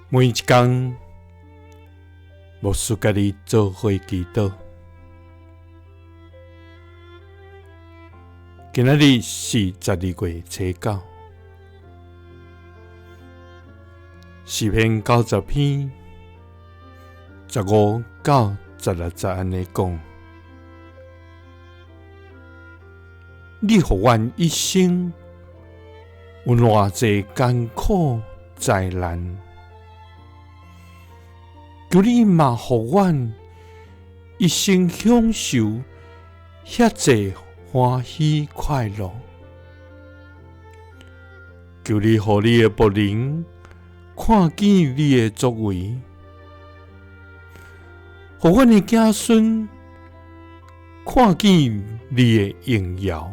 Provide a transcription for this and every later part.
每一工，牧師佮你做伙祈禱。今仔日是12月初9，詩篇90篇15到16節按呢講：你予阮一生有偌濟艱苦災難，求你嘛予阮一生享受遐濟歡喜快樂。求你予你的僕人看見你的作為，予阮的子孫看見你的榮耀。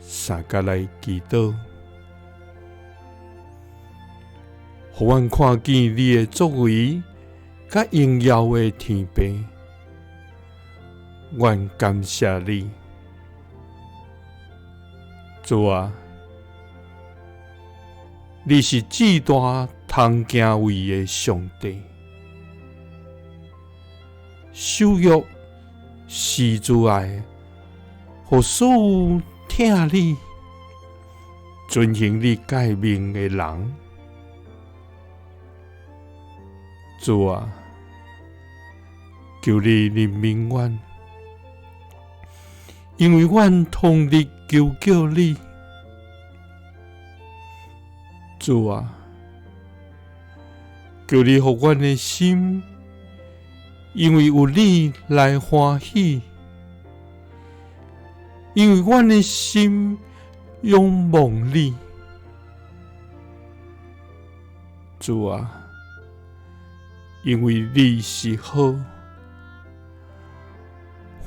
三佮來祈禱，予阮看見你的作為，佮榮耀的天父，阮感謝你，主啊，你是至大通敬畏的上帝，守約施慈愛，予所有疼你、遵行你誡命的人。主啊，求你憐憫阮，因為阮通日求叫你。主啊，求你予阮的心，因為有你來歡喜，因為阮的心仰望你。主啊，因為你是好，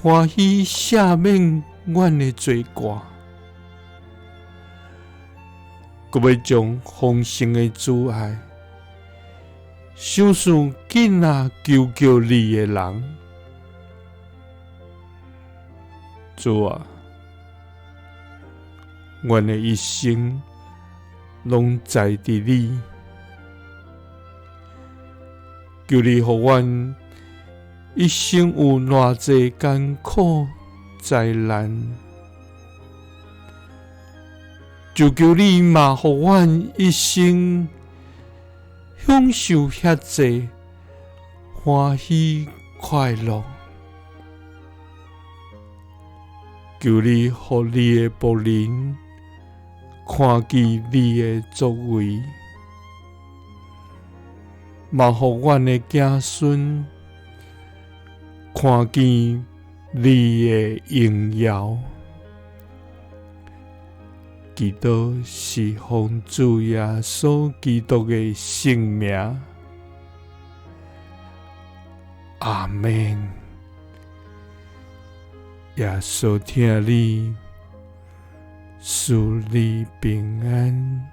歡喜赦免阮的罪過，閣欲將豐盛的慈愛賞賜緊啊求叫你的人。主啊，阮的一生攏在佇你，求你予阮一生有偌濟艱苦災難，就求你嘛予阮一生享受遐濟歡喜快樂。求你予你的僕人看見你的作為，嘛予阮的子孫看見你的榮耀。祈禱是奉主耶穌基督的聖名，阿們。耶穌疼你，賜你平安。